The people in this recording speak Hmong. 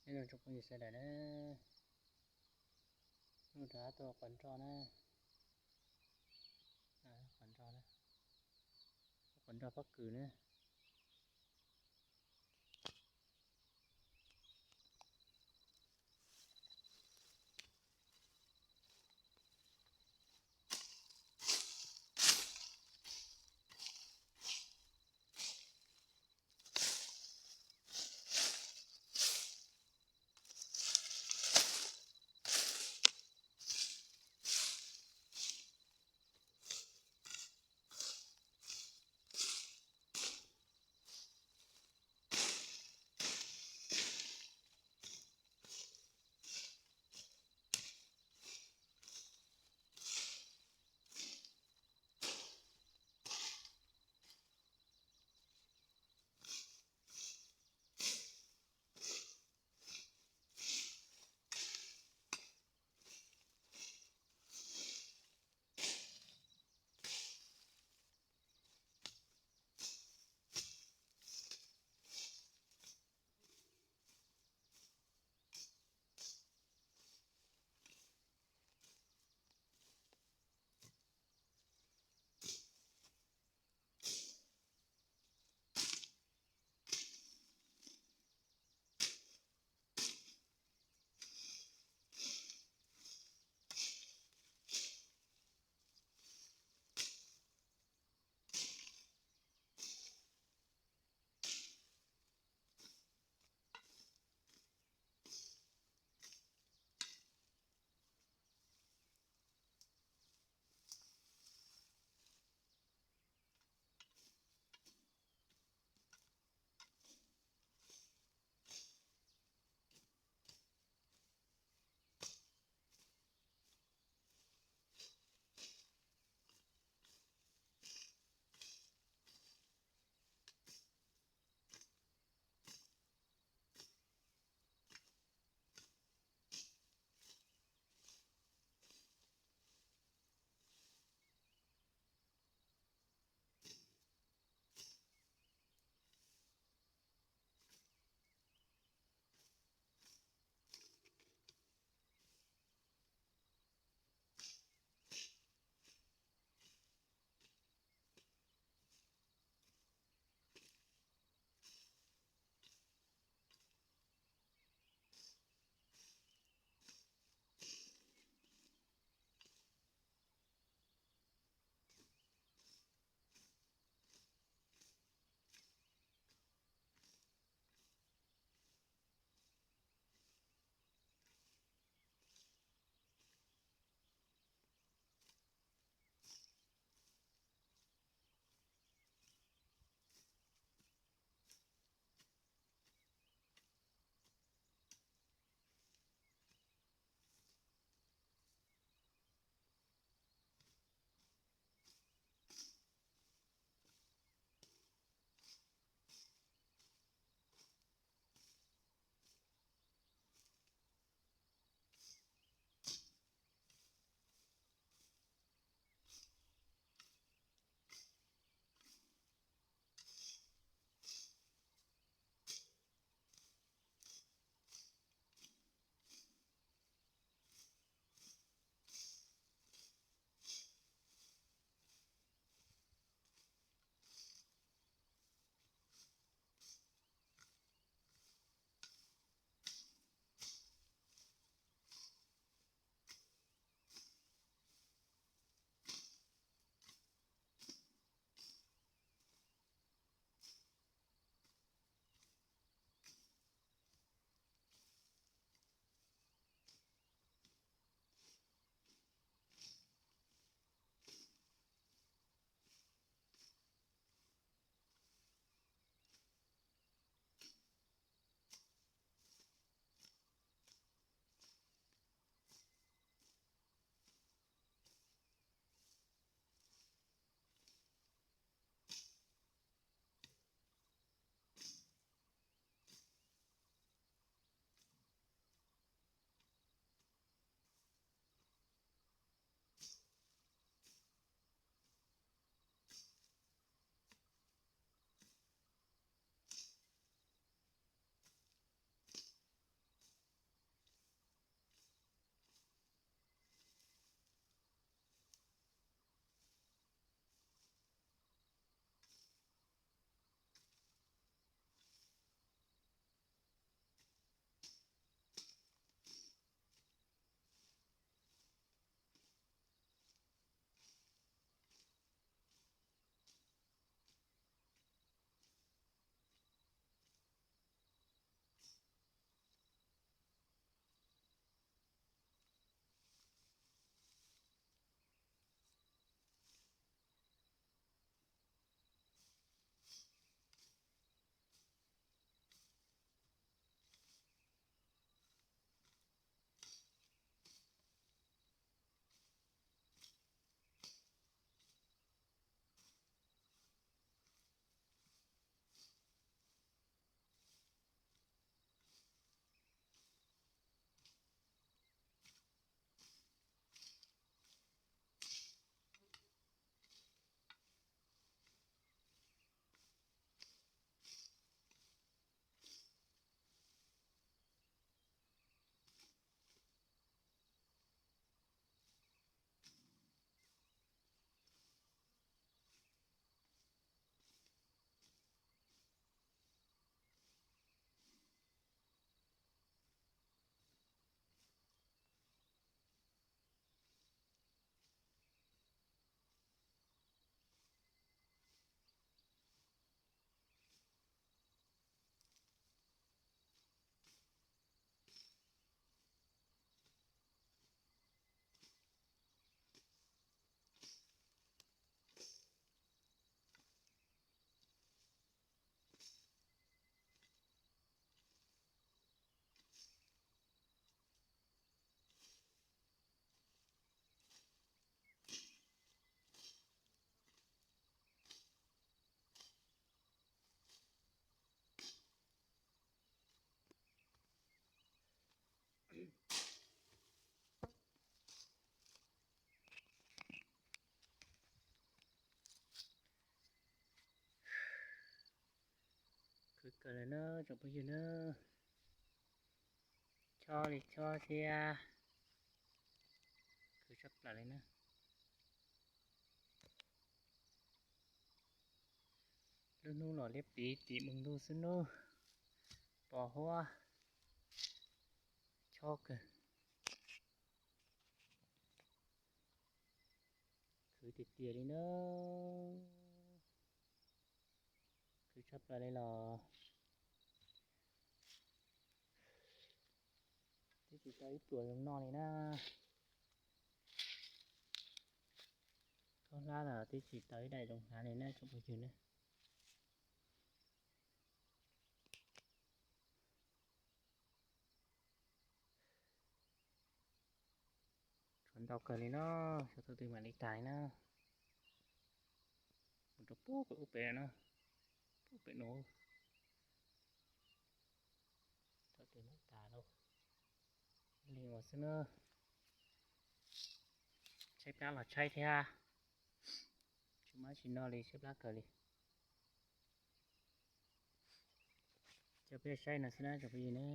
Nyob zoo tsoom phooj ywg sawv daws na, hnub no rov qab tuaj ua quav nroj na, quav nroj na, ua quav nroj pob kws na. Kawg lawm na tsoom phooj ywg na, chob li chob thiab, khwv tshaj plaws li na. Lub hnub los liab pliv tim mus ntuj xwb nub, pos huab, chob kawg. Khwv tiag tiag li na, khwv tshaj plaws li los. Twb tsis tau ib pluas zoo noj li na. Khaub hlab los twb tsis tau ib daim zoo hnav li na tsoom phooj ywg na. Tshuav ntau kawg li no, xyov thaum twg mam li tag li na. Mus rau pem ub pem no, pem no, thaum twg mam tag lauj. Li ua xwb na, tshaib plab los tshaib thiab, tsis muaj dab tsi noj li, tshaib plab kawg li. Coj peb saib no xwb na tsoom phooj ywg na.